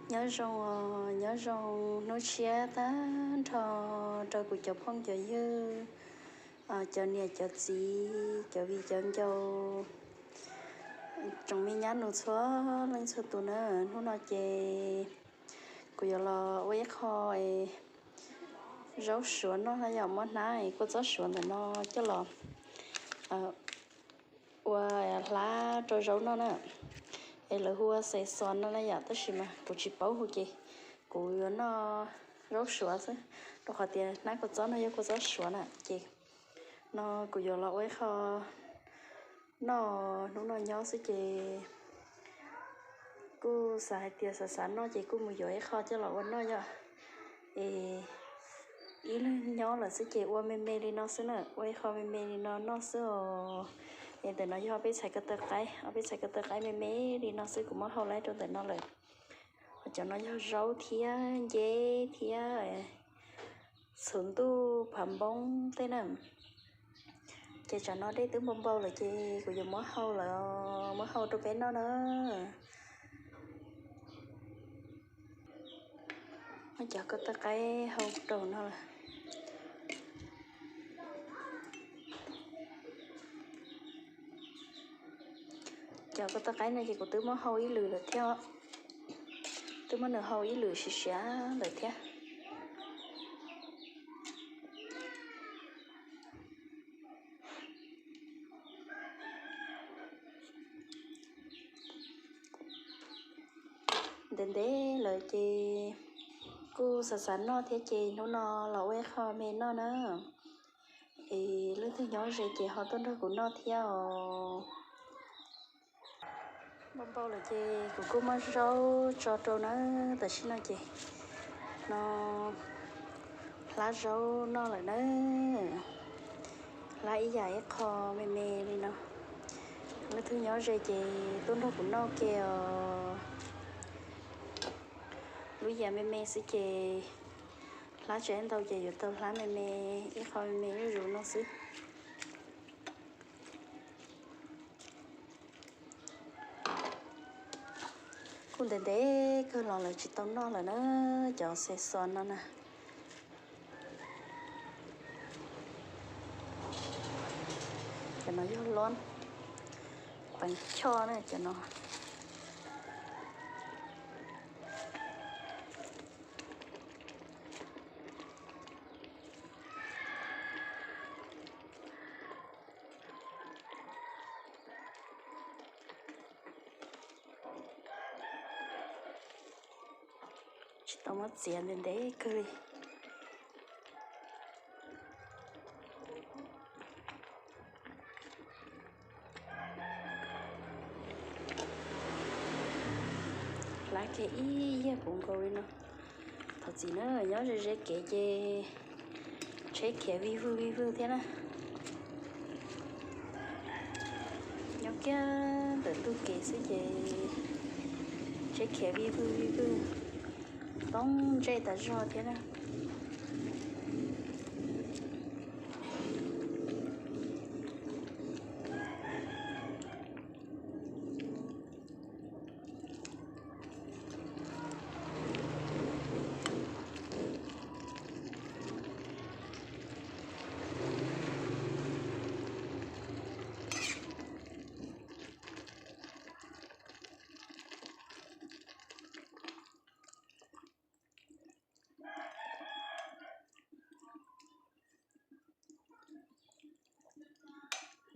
Nyob zoo, nyob zoo hnub tshiab tag nrho rau kuv cov phooj cov ywg, cov niam cov txiv, cov viv cov ncaus, tsoom me nyab nus txhua leej txhua tus na. Hnub no ces kuv yuav los ua ib qho zaub suav noj na yom, muab hnab kua txob suav ntawm no coj los ua hlab rau zaub noj na. Es lawv hu ua xav xos no na yom, tab sis mas kuv tsis paub hu ces kuv yuav noj zaub suav xwb, rau qhov tias hnab kua txob no yog kua txob suav na. Ces no kuv yuav los ua ib qho noj hnub no nyob xwb ces kuj xav hais tias xav xav noj ces kuj mus yuav ib qho coj los ua noj yom. Es ib leeg nyob lawm xwb ces ua me me li no xwb na, ua ib qho me me li no noj xwb os. Es ntawm no yog ob peb txhais ko taw qaib, ob peb txhais ko taw qaib me me li no xwb, kuv muab hau laib rau ntawm no lawm. Cov no yog zaub thiab nceb thiab txhuv ntuj phav npoob tej na. Ces tsam no dej twb npau npau lawm ces kuv yuav muab hau lawm, muab hau rau peb noj na. Muab cov ko taw qaib hau rau no lawm. Cov ko taw qaib no ces kuv twb muab hau ib lwm lawm thiab, twb muab nws hau ib lwm siav siav lawm thiab. Ntev ntev lawm ces kuj xav xav noj thiab ces hnub no los ua ib qho me noj na. Es leej twg nyob ze ces ho tuaj nrog kuv noj thiab os. Npau npau lawm ces kuv kuj muab zaub tso rau na. Tam sim no ces no hlab zaub noj lawm na. Hlab ib yam ib qho me me li no. Leej twg nyob ze ces tuaj nrog kuv noj ke os. Lub yam me me xwb ces hlab tsis ntau ces yuav tau hlab me me, ib qho me me zuj zus no xwb. Kuj ntev ntev kawg los lawv tsis tau noj lawm na, cov xav xos no na. Cov no yog loj, peev choj na cov no. Tsis tau muab txiav ntev ntev kawg li. Hlab kiag ib yam puv nkaus li no. Thov txim na, nyob ze ze kev ces tsheb khiav vij vwj vij vwj thiab na. Nyob kiag ntawm ntug kev xwb ces tsheb khiav vij vwj vij vwj, toob ntsej tas zog thiab na.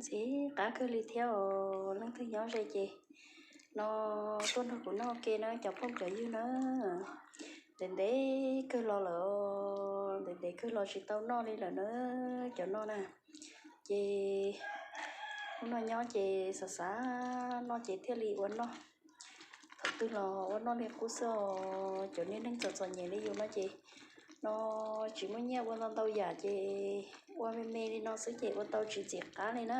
Ntxim qab kawg li thiab os, leej twg nyob ze ces no tuaj nrog kuv noj ke na cov phooj cov ywg na. Ntev ntev kawg los lawm, ntev ntev kawg los tsis tau noj li lawm na, cov no na. Ces hnub no nyob ces xav xav noj ces thiaj li ua noj. Thaum twg los ua noj li qub xwb os, cov niag neeg txom txom nyem li yus no ces no tsis muaj nyiaj ua ntau ntau yam ces ua me me li no xwb ces ua tau tsis ntxim qab li na.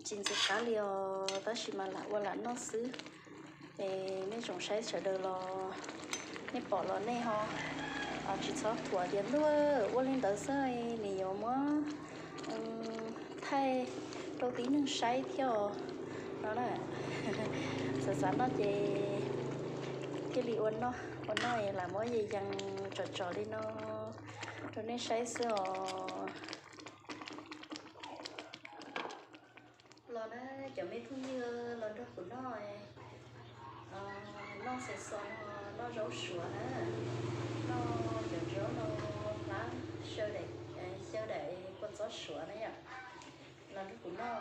Tsis ntxim qab li os, tab sis mas lam ua lam noj xwb. Es nej tsoom saib sawv daws los nej pom los nej ho tsis txhob thuam tias ntuj ua li ntawd xwb nim yuav muab thaij rau tib neeg saib thiab os no na. Xav xav noj ces Li ua noj, ua noj es lam muab yees yees tsom tsom li no rau nej saib xwb os. Los na cov me phooj ywg, los nrog kuv noj, noj xaws xos no, noj zaub suav na, noj cov zaub no hlab xyaw daim, xyaw daim kua txob suav na yom. Los nrog kuv noj.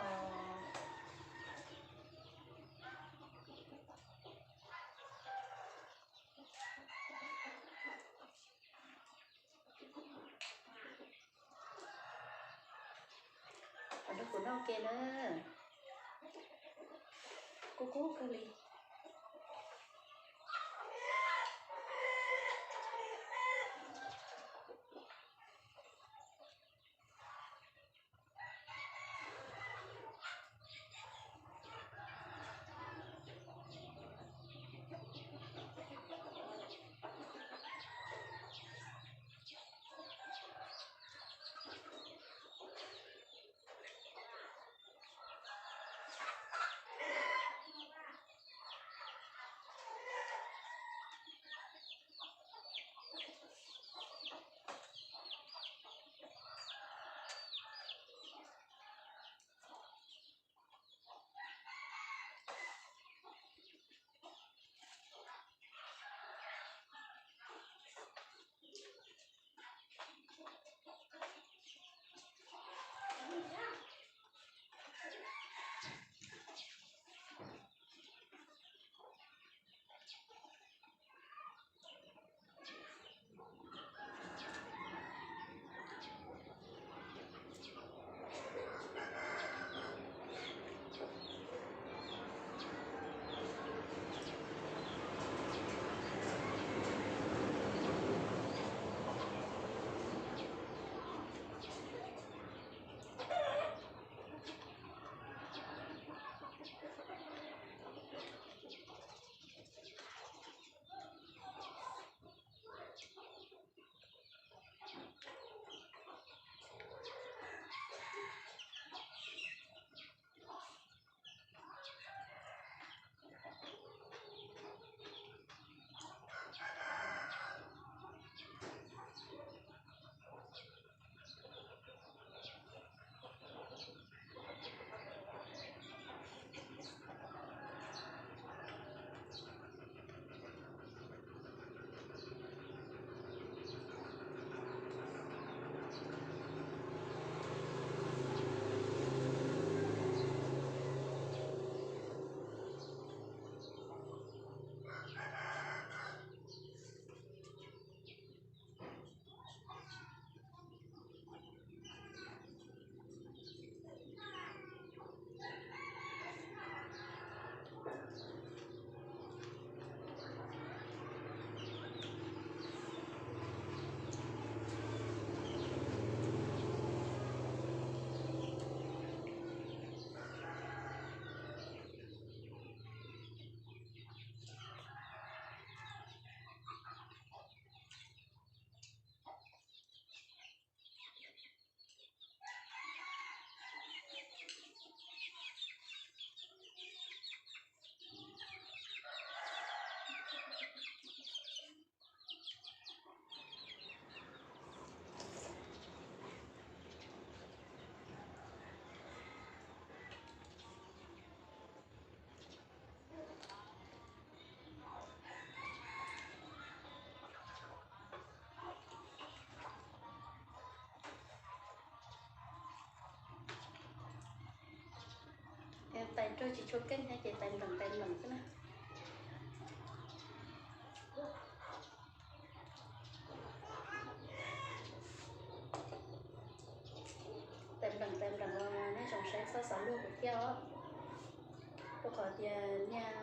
Los nrog kuv noj ke na. Kub kub kawg li. Tais raug tsis tshua keej thiab ces tais npleem tais npleem xwb na. Tais npleem tais npleem los nej tsoom saib txhob xav luag kuv thiab os. Rau qhov tias niag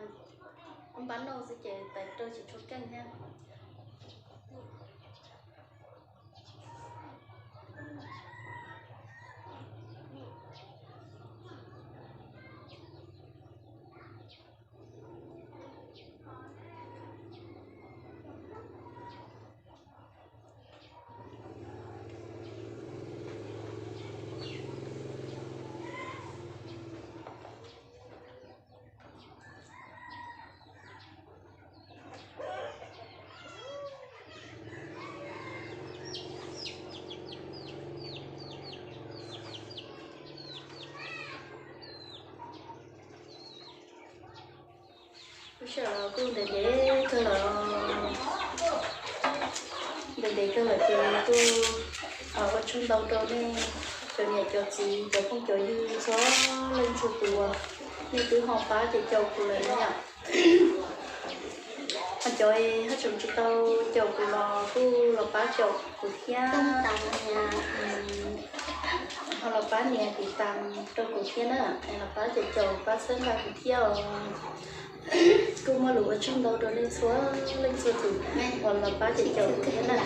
npab noj xwb ces tais raug tsis tshua keej thiab. Kuj ntev ntev kawg lawm, ntev ntev kawg lawm ces kuj ua tsaug ntau rau nej cov niam cov txiv cov phooj cov ywg txhua leej txhua tus uas nej twb ho pab caum kuv lawm na yom. Ho cov haj tseem tsis tau caum kuv los kuj los pab caum kuv thiab, ho los pab nias tiv tas rau kuv thiab na, los pab caum caum pab txhawb nqa kuv thiab os. Kuj muaj lus ua tsaug ntau rau nej txhua leej txhua tus uas los pab caum caum kuv thiab na.